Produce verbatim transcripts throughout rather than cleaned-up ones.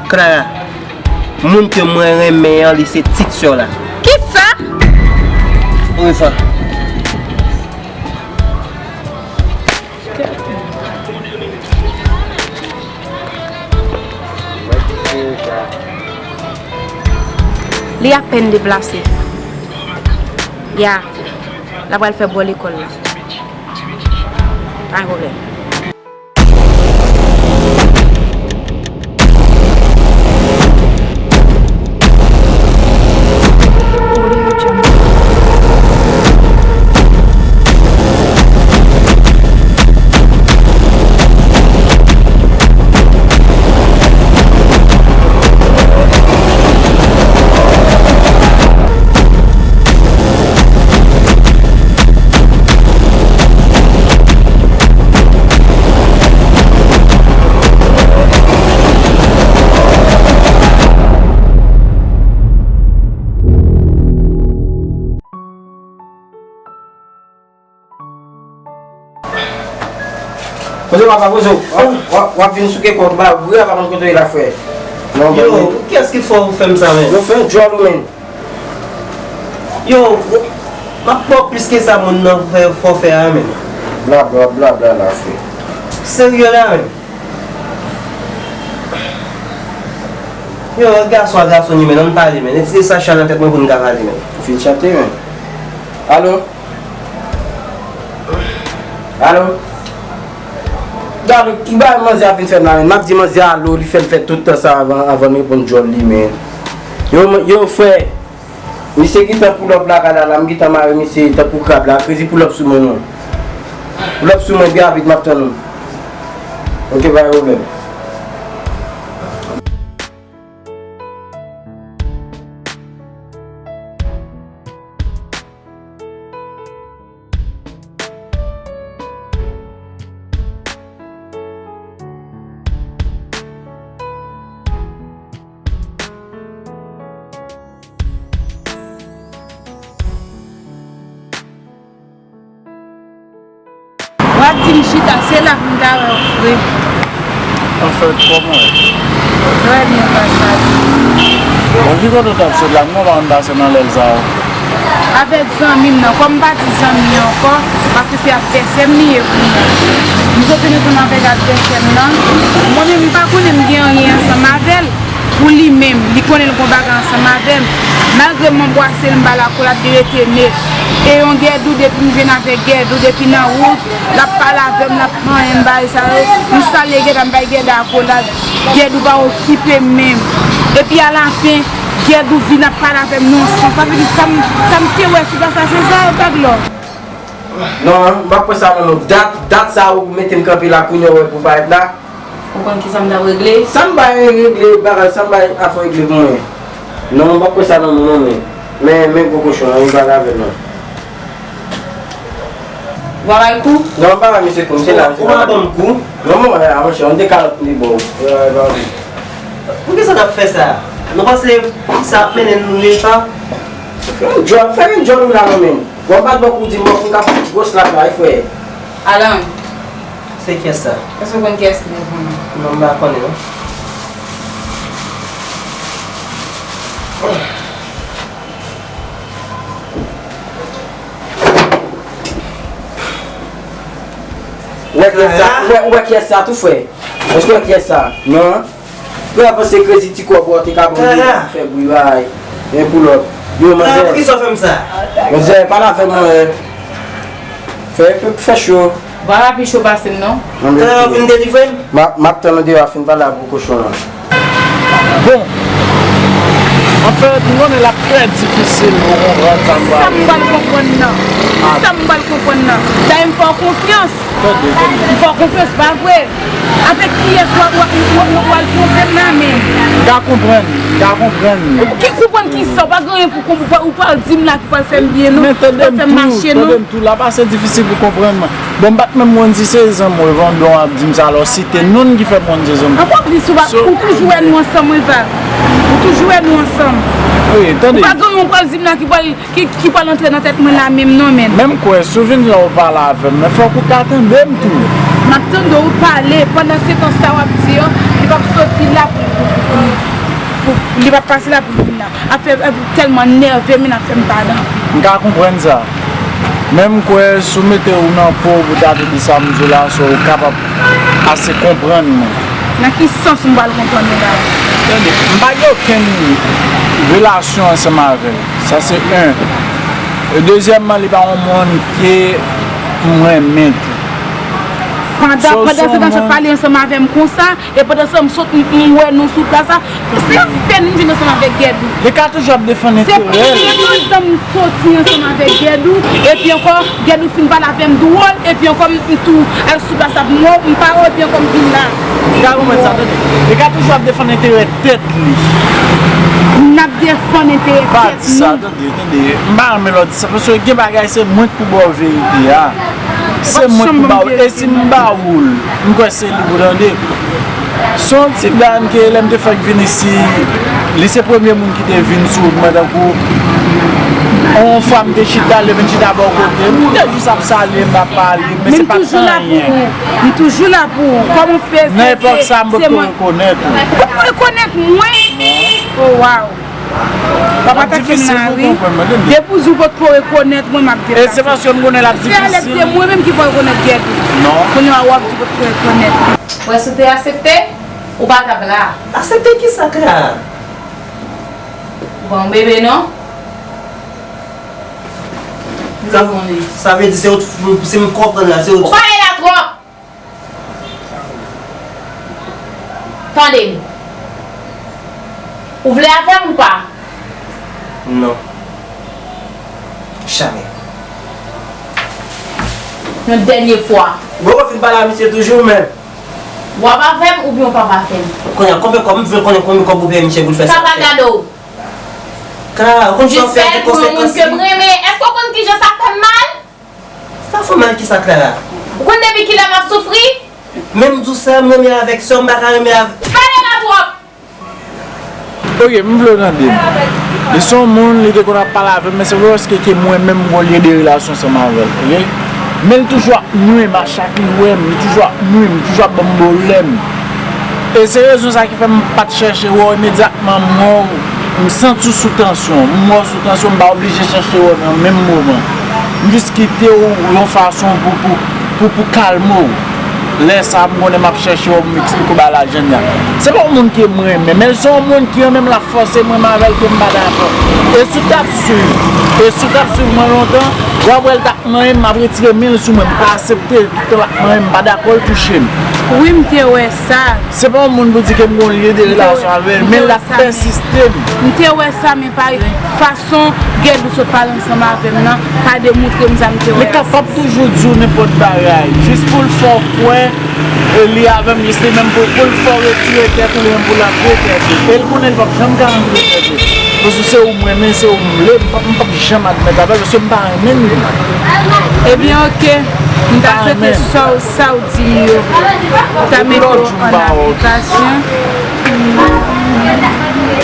Clara, moun ke mwen renmen an, li se ti sè w la. Kisa? Wi, sa. Li apèn deplase. Ya, l ap al fè bò lekòl la. Pa gen pwoblèm. Kote w ap, kote w ap, w ap, w ap vin souke kò w, ba, vre, w ap konn kote w ye la, frè. Non, yo, kiyès ki fè w fè m sa, menm? Yo fè yon djòl ou, menm. Yo, m ap ba w plis ke sa moun nan fè, fè w fè a, menm. Bla, bla, bla, bla la, frè. Serye la, menm. Yo, gason a gason ni, menm, ann pale, menm. Retire sa chay nan tèt mwen pou n ka pale, menm. Ou fin chante, menm. Alo? Alo? Gade ki bagay manzè a vin fè m la, menn. M ap di manzè alo, li fè l fè tout tan sa avan, avan m reponn djòl li, menn. Yo, yo, frè, misye gentan pull up lakay la, la, m gentan mare misye tankou krab la. Crazy pull up sou mwen, non. Pull up sou mwen byen rapid, m ap tann ou. Ok, pa gen pwoblèm. W ap di m chita, se la pou m ta wè w vre. Anfèt, kòman w ye? Trè byen, pa sa. Bon, ki kote w t ap sot la? M konprann pase nan lèl sa a. Avèk zanmi m nan, kòm m pa di zanmi ankò, paske se advèsè m li ye kounye a. M sot vin ansanm avèk advèsè m nan. Mwen menm, m pa konnen m gen anyen ansanm avè l. Pou li menm, li konnen l gon bagay ansanm avè m. Malgre m anbwase l, m ba l akolad, li rete nèt. E yon Gèdou, depi m jwenn avèk Gèdou, depi nan wout, l ap pale avè m, l ap manyen m, bagay sa yo. M salye Gèdou, m bay Gèdou akolad. Gèdou pa okipe m menm. Epi alafen, Gèdou vin ap pale avè m nan yon sans. Sa vle di sa m, sa m te wè sou plas la, se sa yo tag lò. Non, m pa kwè sa non, non. Dat, dat sa ou mete m kanpe la kounye a ou wè pou parèt la. Ou konn kisa m t ap regle? Sa m bay regle, bagay, sa m bay afè regle pou mwen. Non, m pa kwè sa non, non, men, men, men gwo kochon an, li pale avè l non. Ou pa bay kou? Non, m pa bay misye kou, misye la, misye pa ban m kou. Non, mwen, a, monchè, yon de kalòt m te ba w. Poukisa n ap fè sa? Nou panse sa ap mennen nou nil pa? Fè yon djòl, fè yon djòl ou la non, men. Bon, m pa t bò kou di m bò kou m ka fè gwòs la bay, frè. Alan. Se kiyès sa? Èske w konn kiyès ki devan an? Non, m pa konnen non. Ou wè kiyès sa? Ou wè, ou wè kiyès sa tou, frè? Èske w wè kiyès sa? Non. Frè, panse krezi ti kòb ou te ka pran devan pou fè bri bay. Men pou lòt. Yo, manzè. Poukisa w fè m sa? Manzè, pale avè m, manzè. Fè, fè, fè cho. Vwala pi cho pase m non. Tande, w vin delivre m? M ap, m ap tann ou deyò a fin pale ak gwo kochon an. Bon. Anfèt, m konnen l ap trè difisil pou w konprann sa m pral di. Sa m pral konprann nan. Sa m pral konprann nan. Dayè m fè w konfyans. Tande, tande. M fè w konfyans, pa vre? Avèk kiyès w a, w a, w a, w a, w al twonpe m la menm? M ka konprann, m ka konprann. Ki konprann kisa? W pa gen anyen pou konp-, ou pa, ou pa di m la ki pral fè m byen non. Men tande m tou, tande m tou, l ap ase difisil pou konprann mwen. Bon, m pa t menm konn si se zanmi w, Evandon ap di m sa, alò si te nou ki fè m konn se zanmi w. Ankò plis, ou pa, ou toujou wè nou ansanm, wi, Val. Ou toujou wè nou ansanm. Wi, tande. Ou pa gen anyen w pral di m la ki pral Ki, ki pral antre nan tèt mwen la menm non, menn. Men m kwè, si w vin la w pale avè m, men fòk ou ka tande m tou. M ap tande w pale, pandan se tan sa w ap di yo, li p ap soti la pou, pou, pou, Ap pase la pou vin la. Ap fè, ap tèlman nève m, ap fè m pa nan. M ka konprann sa. Men m kwè si w mete w nan po w pou w ta tande sa m di w la, so w kapab ase konprann mwen. Nan ki sans m pral konprann ou la? Tande, m pa gen okenn relasyon ansanm avè l. Sa se en. E dezyèmman, li pa yon moun ke m renmen tou. Pandan, pandan se tan, w ap pale ansanm avè m konsa, e pandan se tan, m sot, m, m wè nou sou plas la, se yon pèn m vin ansanm avèk Gèdou. Li ka toujou ap defann enterè l. Se premye tan m soti ansanm avèk Gèdou, epi ankò, Gèdou fin pale avè m dwòl, epi ankò, m, m tou al sou plas la, m wè w, m pa wè w, epi ankò, m vin la. Li ka konprann sa, tande. Li ka toujou ap defann enterè tèt li. N ap defann enterè tèt nou. Pa di sa, tande, tande. M pa renmen lè w di sa, paske gen bagay se mwen k pou ba w verite a. Se mwen k pou ba w. E si m ba ou l, m kwè se li pou tande. Se yon ti dam ke lè m te fèk vin isi, li se premye moun ki te vin sou wout mwen tankou yon fwa m te chita, li vin chita bò kote m, m te jis ap salye, m t ap pale, men se pa t anyen. M toujou la pou ou. Kòman w fè? Nan epòk sa, m potko rekonèt ou. Ou potko rekonèt mwen? Oh, wow. W ap atake m nan ri. Depi w di w potko rekonèt mwen, m ap depase. E se paske m konnen l ap difisil. Se alèz de mwen menm ki fè w rekonèt Gèdou. Non. Kounye a w ap di w potko rekonèt. Wè, si w te aksepte, ou pa t ap la. Aksepte kisa, Clara? Ou pa yon bebe, non? Sa, sa vle di se ou, si m konprann la, se ou. Ou pale la twòp! Tande m. Ou vle avè m ou pa? Non. Jamè. Yon dènye fwa. Bon, ou fin pale a misye toujou menm. W ap avè m oubyen w p ap avè m? Kounye a, konbyen kòb, m vle konnen konbyen kòb ou peye misye pou l fè sa. Sa pa gade w. Clara, ou konn sa w fè pou konsèkans li? Ou di fè l pou yon moun ke m renmen. Èske w konn kijan sa fè m mal? Sa fè w mal kisa, Clara? Ou konn depi kilè m ap soufri? Menm dousè m renmen avèk sè w, m pa ka renmen avèk. Pale la twòp! Ok, m vle w tande m. Li se yon moun, li te konn ap pale avè m, men se pa paske ke mwen menm m gon lyen de relasyon ansanm avè l, ok? Men l toujou ap nwi m, a chak li wè m, li toujou ap nwi m, li toujou ap ban m pwoblèm. E se rezon sa ki fè m pa t chèche wè w imedyatman m wè w, m santi w sou tansyon, m wè w sou tansyon, m pa oblije chèche wè w nan menm moman. M jis kite w yon fason pou, pou, pou, pou kalme w. Lè sa a, m konnen m ap chèche w pou m eksplike w bagay la jan l ye a. Se pa yon moun ke m renmen, men l se yon moun ki renmen m, l ap fòse m renmen avè l ke m pa dakò. E si w t ap swiv, e si w t ap swiv mwen lontan, w ap wè l t ap manyen m, m ap retire men l sou mwen, m pa aksepte l, tout tan l ap manyen m, m pa dakò l touche m. Wi, m te wè sa. Se pa yon moun pou di ke m gon lyen de relasyon avè l, men l ap pèsiste m. M te wè sa, men pa fason Gèdou sot pale ansanm avè m nan pa demontre m sa m te wè a. Li kapab toujou di w nenpòt bagay, jis pou l fè w kwè e li avè m, jis li menm pou, pou l fè w retire tèt ou, li menm pou l antre tèt ou. E l konnen l p ap janm ka antre tèt ou. Paske se ou m renmen, se ou m vle, m p ap, m p ap janm admèt avè l, paske m pa renmen l. Ebyen, oke. M ta swete sa w, sa w di m yo, ou ta mete yo an aplikasyon.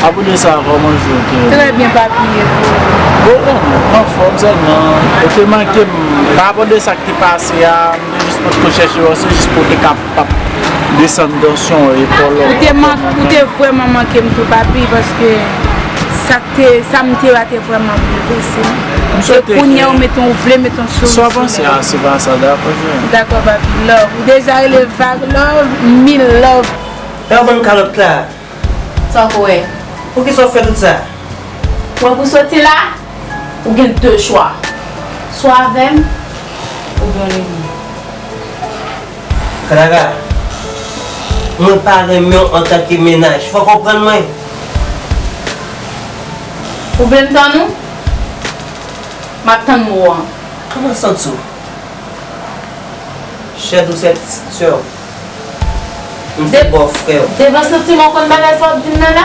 Apre de sa, kòman je w te? Trè byen, papi, e pou ou? Bon, anfòm sèlman. Ou te manke m. Pa rapò de sa k te pase a, m te jis potko chèche wè w, se jis pou w te kapab desann tansyon w, epòl ou. Ou te man-, ou te vrèman manke m tou, papi, paske sa k te, sa m te wè a te vrèman boulvèse m. Se kounye a ou mete, ou vle mete yon souri sou li. Sa w panse a, se pa sa, dakò, je. Dakò, papi, love. Ou deja rele vag love, mil love. Love yon kalòt la. Sa w kwè? Poukisa w fè tout sa? Mwen pou soti la, ou gen de chwa. Swa avè m, oubyen w leve. Clara, mwen pa renmen w antanke mennaj. Fò w konprann mwen. Ou vle m tann ou? M ap tann mo an. Kòman w santi w? Chè dousè pitit sè w. M se bòfrè w. Devan santiman w konn bagay sa w ap di m nan la?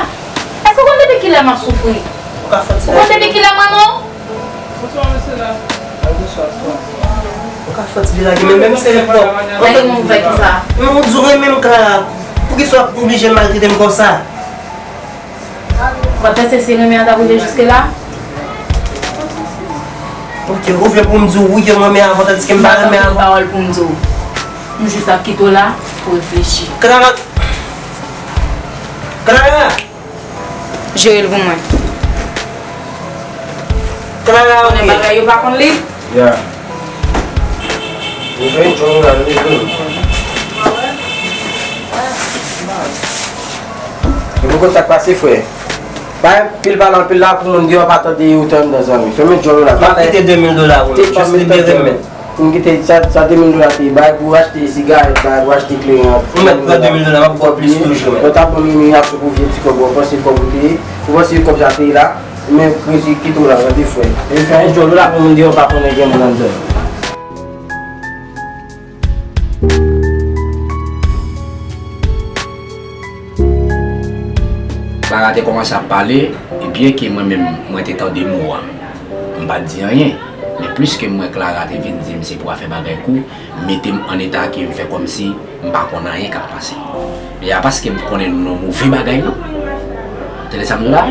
Èske w konn depi kilè m ap soufri? Ou ka fè ti lage. Ou konn depi kilè m renmen w? Ou ka fè ti lage, men menm se lè w. Lage m ou fè kisa? Men ou di w renmen m, Clara. Poukisa w ap oblije maltrete m konsa? Ou pa t panse se renmen an t ap rive jiske la? Ok, ou vle pou m di w wi ke m renmen avè w tandiske m pa renmen avè w? M pa gen pawòl pou m di w. M jis ap kite w la pou w reflechi. Clara! Clara! Jere l pou mwen. Konnen bagay yo pa konn li. Ya. Ou fè yon djòl la, nou vin. Ou konn sa k pase, frè? Bay pil pale anpil la pou moun deyò pa tande ou te anndan, zanmi. Fèmen djòl ou la. M ap kite de mil dola pou nou. Just libere m, men. Pou m kite sa, sa de mil dola te bay pou achte sigarèt, bay pou achte kleren. Ou mèt pran de mil dola, m ap ba w plis toujou, men. Mwen t ap ban Mimi aksyon pou vye ti kòb, ou panse kòb ou te ye, ou panse kòb sa te ye la, men krezi kite w la, tande frè. E fè yon djòl ou la pou moun deyò pa konnen gen moun anndan. Clara te kòmanse ap pale, e byenke mwen menm, mwen te tande mo a, m pa t di anyen. Men pliske m wè Clara te vin di m se pou afè bagay kou, mete m an eta ke m fè kòmsi m pa konn anyen k ap pase. E a paske m konnen nou nan move bagay, non. Tande sa m di w la?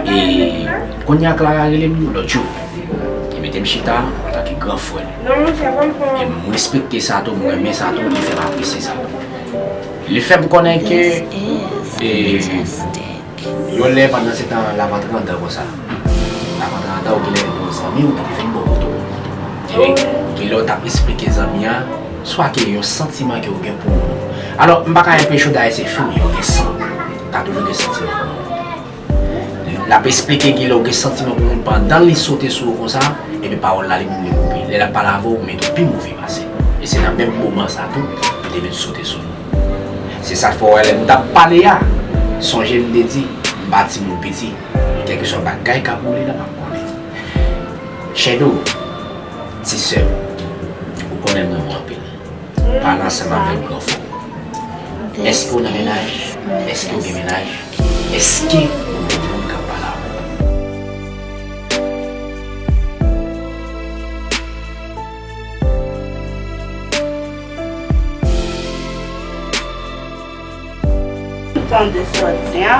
E kounye a Clara rele m lòt jou. Li mete m chita antanke gran frè. E m respekte sa tou, m renmen sa tou, li fè m apresye sa tou. Li fè m konnen ke, e, yon lè pandan se tan l ap antre anndan konsa. L ap antre anndan, ou genlè gen yon zanmi w ki te vin bò kote w. Epi, genlè w t ap esplike zanmi an, swa ke yon santiman ke w gen pou moun. Alò, m pa ka enpeche w dayè se fri, yo gen san. Ka toujou gen santiman pou moun. L ap esplike genlè w gen santiman pou moun pandan li sote sou ou konsa, epi pawòl la li menm li koupe. Lè l ap pale avè w, ou mete w pi move pase. E se nan menm moman sa tou, li te vin sote sou nou. Se sa k fè w wè lè m t ap pale a, sonje m te di, m pa timoun piti. Kèlkeswa bagay k ap woule la, m ap konnen. Shadow, ti sè m, ou konnen m renmen w anpil. Pale ansanm avè m, gran frè. Èske w nan mennaj? Èske w gen mennaj? Èske w gen moun k ap pale avè w? M tande sa w di a.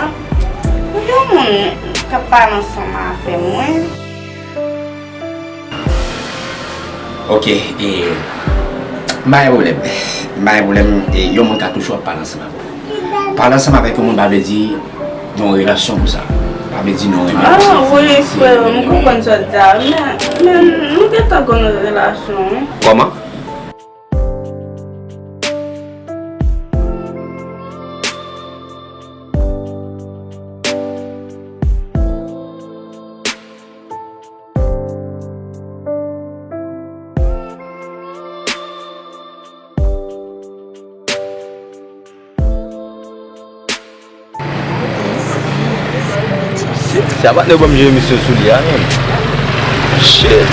Ou gen moun k ap pale ansanm avè mwen. Ok, e, m pa gen pwoblèm. M pa gen pwoblèm, e, yon moun ka toujou ap pale ansanm avè w. Pale ansanm avèk yon moun pa vle di yon relasyon pou sa. Pa vle di nou renmen. Ah, wi, frè, m konprann sa w di a. Men, men, nou gentan gon relasyon, wi. Kòman? Shit, sa patnè ban m jere misye sou li a, menm. Shit.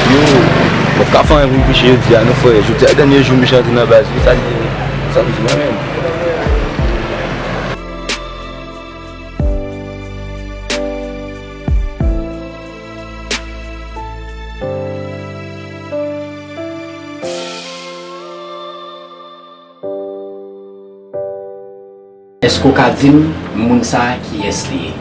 Yo, m p ap ka fè anyen pou m kouche jodi a, non, frè. Jodi a dènye jou misye antre nan baz li, sa li ye, sa m di mwen menm. Èske w ka di m moun sa a kiyès li ye?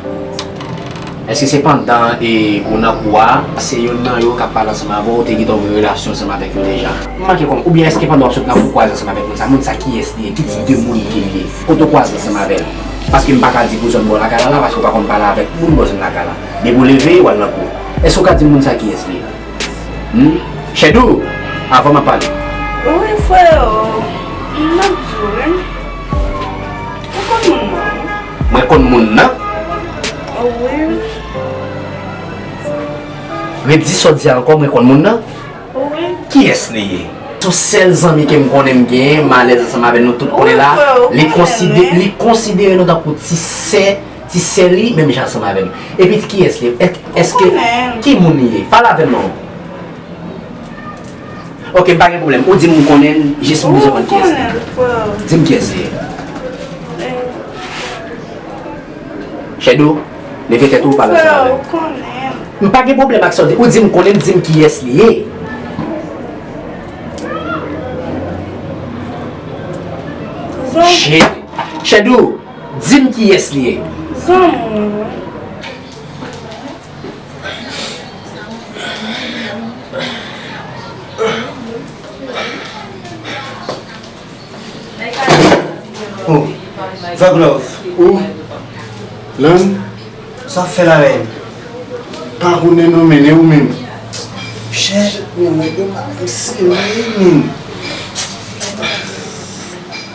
Èske se pandan, e, ou nan kou a, se youn nan yo k ap pale ansanm avè w, ou te gentan ouvri relasyon ansanm avèk yo deja? M manke konprann. Oubyen èske pandan w ap sot nan kou, ou kwaze ansanm avèk moun sa a, moun sa a kiyès li ye? Ki tip de moun ke li ye? Kote w kwaze ansanm avè l? Paske m pa ka di pou zòn bò lakay la la, paske w pa konn pale avèk moun bò zòn lakay la. Depi w leve, w al nan kou. Èske w ka di m moun sa a kiyès li ye? Hmm? Shadow, avan m ap pale. Wi, frè, m ap di w, wi. Ou konn moun nan, wi. Mwen konn moun nan? Wi. Redi sa w di a ankò, mwen konn moun nan? Wi. Kiyès li ye? Se yon sèl zanmi ke m konnen m genyen, m alèz ansanm avè l, nou tout konnen la. Wi, frè, ou konnen, men. Li konsidere nou tankou ti sè, ti sè li, menm jan ansanm avè m. Epi kiyès li ye? Èske, ki moun li ye? Pale avè m non. Ok, m pa gen pwoblèm. Ou di m ou konnen l, jis m bezwen konn kiyès li ye. Di m kiyès li ye. Shadow, leve tèt ou, pale ansanm avè m. M pa gen pwoblèm ak sa w di. Ou di m konnen l, di m kiyès li ye. Shadow, di m kiyès li ye. Zanmi. Oh, Thug Love. Ou? Lan? Sa w ap fè la menm? Pa konnen non, men, e ou menm? Chè, men, nèg yo pa menm sere, men.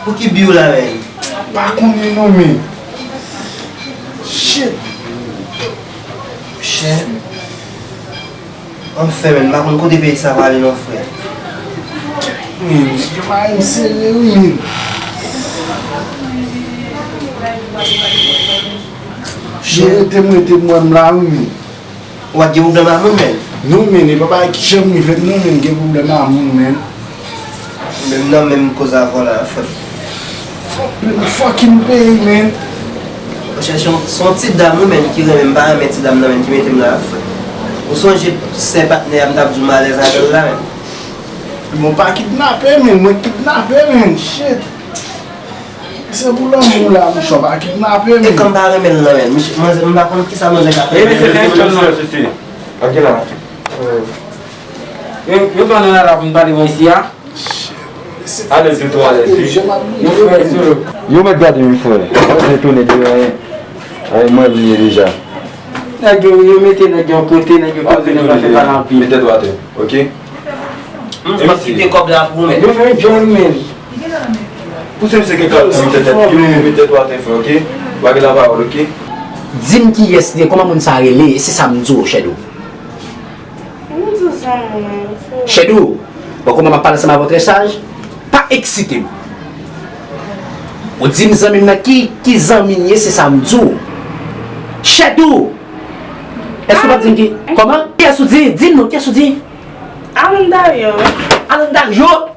Pou ki bi w la menm? Pa konnen non, men. Shit. Chè. Anfen, men, m pa konn kote peyi sa prale non, frè. Men, nèg yo pa menm sere, wi, men. Chè, rete m, rete m, wè m la, wi, men. Ou pa t gen pwoblèm a moun, men? Non, men, e pa bagay ki janm rive m, non, men, gen pwoblèm a moun, men. Menm nan menm koz avè w la, frè. Fuck, men, fucking peyi, men. Monchè, se yon, se yon ti dam, wi, men, ki renmen m, pa renmen ti dam nan, men, ki mete m la, frè. Ou sonje sè patnè a m t ap di w m alèz avè l la, men. Bon, pa kidnape, men, mwen kidnape, men, shit. Se pou lanmou la, mouche, pa kidnape, men. E kòm pa renmen l nan, men. Misye, manzè, m pa konn kisa manzè ka fè. E, men se fè chòm nan. Sisi. Ok, la. Yo, yo pran nan la pou n pale mwen isi a. Ale tou, tou ale, si. Yo frè, solo. Yo mèt gade, wi, frè. Mwen se tounen de anyen. Ay, mwen bliye deja. Nèg yo, yo mete nèg yo yon kote, nèg yo koze, nèg yo fè pale anpil. Mete tèt ou atè, ok? M ap kite kòb la pou ou, men. Yo fè yon djòl, men. Pouse misye gen kòb pou mete tèt, yo mete tèt ou atè, frè, ok? Ou pa gen lapawòl, ok? Di m kiyès li ye, kòman moun sa rele, e se sa m di w, Shadow. M di zanmi mwen, frè. Shadow, bon, kòman m ap pale ansanm avè w trè saj, pa eksite m. Ou di m zanmi m nan ki, ki zanmi l ye, se sa m di w. Shadow! Èske w p ap di m ki, kòman? Kiyès ou di? Di m non, kiyès ou di? Alan Dario. Alan Dario?